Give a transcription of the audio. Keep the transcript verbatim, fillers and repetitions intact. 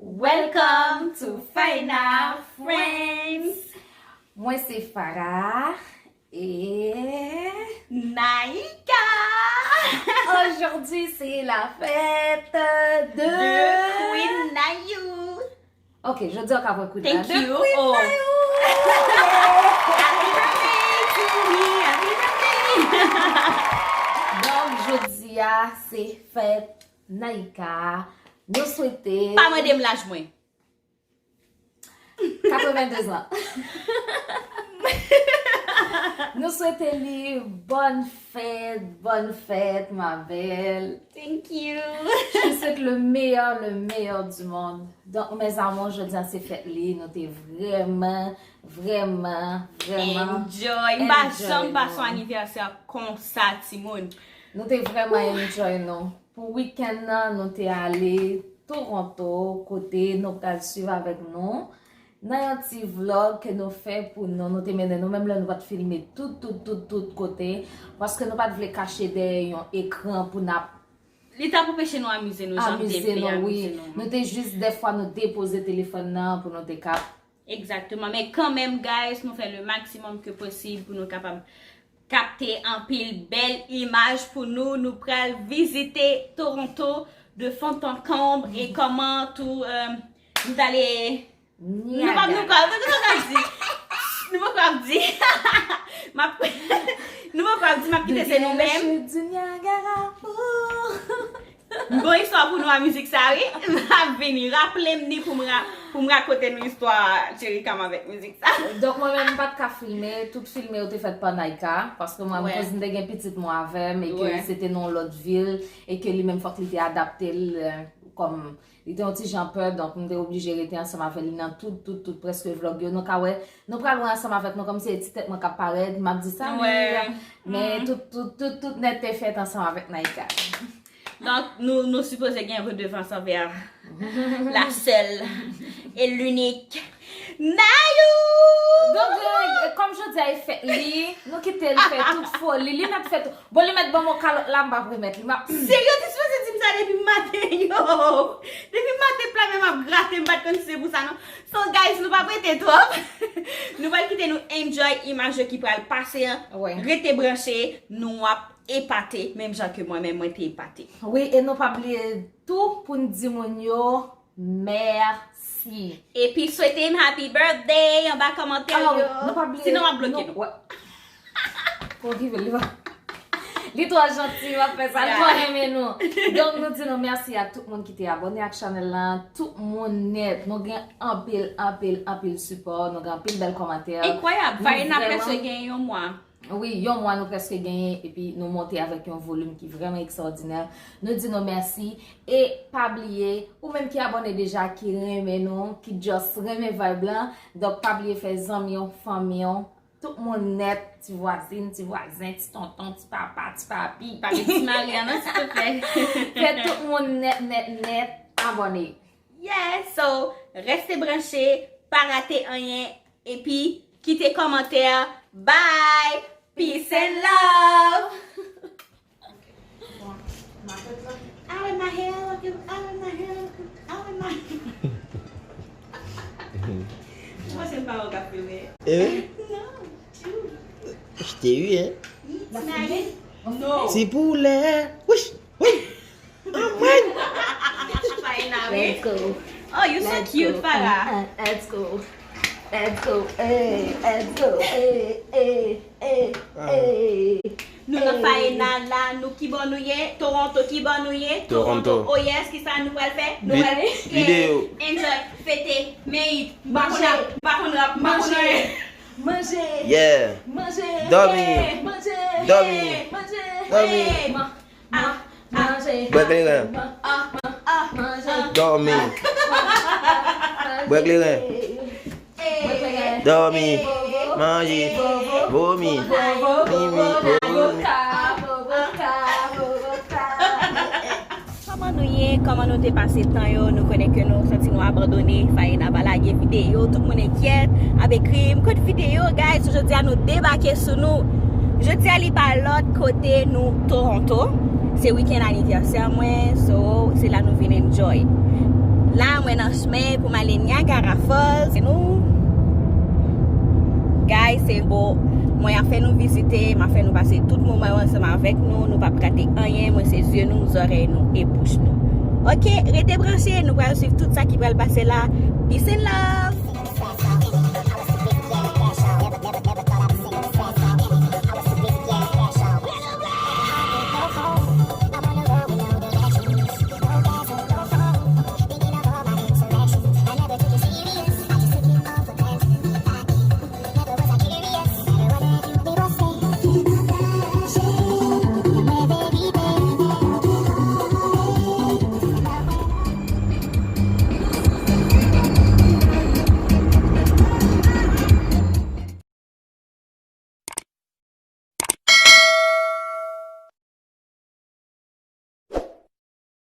Welcome to Faïna Friends. Mwen se Farah e Naïka. Aujourd'hui, c'est la fête de Queen Nayou. Ok, jodi a ka pran Queen Nayou. Thank you. Oh. Happy birthday to me. Happy birthday. Donk, jodi a, se fèt Naïka. Nou swete. Pa mande m laj mwen. Katrevenndezan. Nou swete li bòn fèt, bòn fèt, ma belle. Thank you. Je te souhaite le meilleur, le meilleur du monde. Donk, mes amours, jodi a se fèt li, nou te vrèman, vrèman, vrèman enjoy. M pa janm pase yon anivèsè konsa, timoun. Nou te vrèman enjoy nou. Pou weekend nan, nou te ale Toronto, kote nou pral swiv avèk nou nan yon ti vlog ke nou fè pou nou. Nou te mennen nou, menm lè nou pa t filme tout, tout, tout, tout kote, paske nou pa t vle kache dèyè yon ekran pou n ap Li t ap anpeche nou amize nou jan nou te vle amize nou, wi. Nou te jis, dèfwa, nou depoze telefòn nan pou nou te ka Egzakteman. Men kanmenm, guys, nou fè le maximum ke posib pou nou kapab kapte anpil bèl imaj pou nou. Nou pral vizite Toronto de fond en comble e kòman tou, euh, nou t ale, nou pa, nou pa, nou pa di. Nou pa ka di. M ap, nou pa ka di, m ap kite se nou menm. M gon istwa pou nou a mizik sa, wi. M ap vini. Raple m ni pou m ra-, pou m rakonte nou istwa Cherry Cam avèk mizik sa. Donk, mwen menm, m pa t ka filme. Tout filme yo te fèt pa Naïka. Paske mwen, m koz m te gen pitit mwen avè m, e ke se te nan yon lòt vil, e ke li menm fòk li te adapte l, euh, kòm li te yon ti jan pè, donk m te oblije rete ansanm avè li nan tout, tout, tout, prèske vlog yo. Nou ka wè, nou pral wè ansanm avèk nou, kòmsi e ti tèt mwen k ap parèt, m ap di, "Salut." Men tout, tout, tout, tout nèt te fèt ansanm avèk Naïka. Donk, nou, nou sipoze gen redevans anvè la seule et l'unique Nayou! Donk, euh, kòm jodi a e fèt li, nou kite l fè tout foli li, n ap fè tout. Bon, li mèt ban m yon kalòt la, m p ap remèt li. M ap Serye, ou te sipoze di m sa depi maten, yo! Depi maten, pla men m ap grate, m pa t konn si se pou sa, non. So, guys, nou p ap rete twòp. Nou pral kite nou enjoy imaj yo ki pral pase an. Rete branche, nou ap epate, menm jan ke mwen menm, mwen te epate. Wi, e nou pa bliye tou pou n di moun yo mèsi. Epi swete m happy birthday anba kòmantè yo. Sinon, m ap bloke nou. Bon, ki vle, li pa. Li twò janti, l ap fè sa, li twò renmen nou. Donk, nou di nou mèsi a tout moun ki te abòne ak chanèl la. Tout moun nèt, nou gen anpil, anpil, anpil sipò, nou gen anpil bèl kòmantè. Enkwayab, Faïna prèske gen yon mwa. Wi, yon mwa nou prèske genyen, epi nou monte avèk yon volim ki vrèman ekstraòdinè. Nou di nou mèsi. E pa bliye, ou menm ki abòne deja, ki renmen nou, ki just renmen vibe lan, donk pa bliye fè zanmi w, fanmi w, tout moun nèt, ti vwazin, ti vwazen, ti tonton, ti papa, ti papi. Pa gen ti mari an non, silvouplè. Fè tout moun nèt, nèt, nèt abòne. Yeah, so, rete branche, pa rate anyen, epi kite kòmantè. Bye! Peace and love! Awe, ma hair looking, awe, ma hair looking, awe, ma. Ou panse m pa wè w k ap filme? Eh? Non, tjou. Achte wi, hein? Ti poulè. Wish, wi. Anmwey. Faïna, wi. Let's go. Oh, you so cute, Farah. Let's go. Let's go. Hey, let's go. Hey, hey, hey, hey. Nou nan Faïna la, nou ki bò nou ye? Toronto, ki bò nou ye? Toronto. Oh yes, kisa nou pral fè? Nou pral enjoy, fete, meyit, manje, m pa konn rap, m pa konn anyen. Manje. Yeah. Manje. Dòmi. Manje. Dòmi. Manje. Dòmi. Bwè kleren. Dòmi. Bwè kleren. Dòmi. Manje. Vomi. Mimi. Vomi. Kòman nou ye? Kòman nou te pase tan yo? Nou konnen ke nou santi nou abandone. Faïna pa lage videyo. Tout moun enkyèt ap ekri m, "Kot videyo, guys?" Jodi a nou debake sou nou. Jodi a li pa lòt kote, nou Toronto. Se weekend anivèsè mwen, so se la nou vin enjoy. La, mwen nan chemen pou m ale Niagara Falls. Se nou. Guys, se bo. Mwen ap fè nou vizite, m ap fè nou pase tout moman yo ansanm avèk nou. Nou p ap rate anyen. Mwen se zye nou, zòrèy nou e bouch nou. Ok, rete branche, nou pral swiv tout sa ki pral pase la. Peace and love!